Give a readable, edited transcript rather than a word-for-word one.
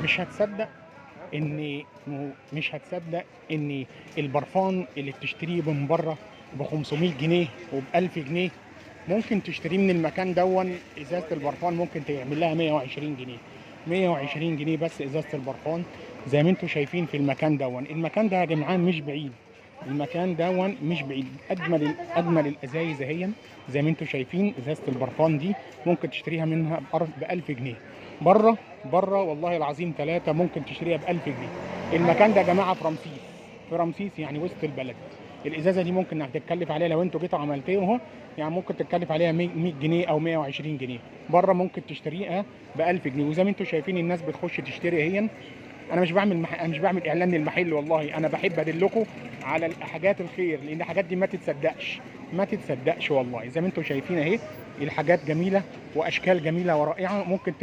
مش هتصدق ان مش هتصدق ان البرفان اللي بتشتريه من بره ب 500 جنيه وب 1000 جنيه ممكن تشتريه من المكان دون. ازازة البرفان ممكن تعمل لها 120 جنيه، 120 جنيه بس ازازة البرفان زي ما انتم شايفين في المكان دون. المكان ده يا جماعة مش بعيد، المكان دون مش بعيد. اجمل الازايز اهي زي ما انتم شايفين. ازازة البرفان دي ممكن تشتريها منها ب 1000 جنيه. بره بره والله العظيم ثلاثة ممكن تشتريها ب 1000 جنيه. المكان ده يا جماعة في رمسيس، في رمسيس يعني وسط البلد. الازازه دي ممكن انك تتكلف عليها لو انتوا جيتوا عملتوها يعني ممكن تتكلف عليها 100 جنيه او 120 جنيه. بره ممكن تشتريها ب 1000 جنيه. وزي ما انتوا شايفين الناس بتخش تشتري اهي. انا مش بعمل اعلان للمحل والله، انا بحب ادلكم على الحاجات الخير لان الحاجات دي ما تتصدقش، ما تتصدقش والله. زي ما انتوا شايفين اهي الحاجات جميلة واشكال جميلة ورائعة. ممكن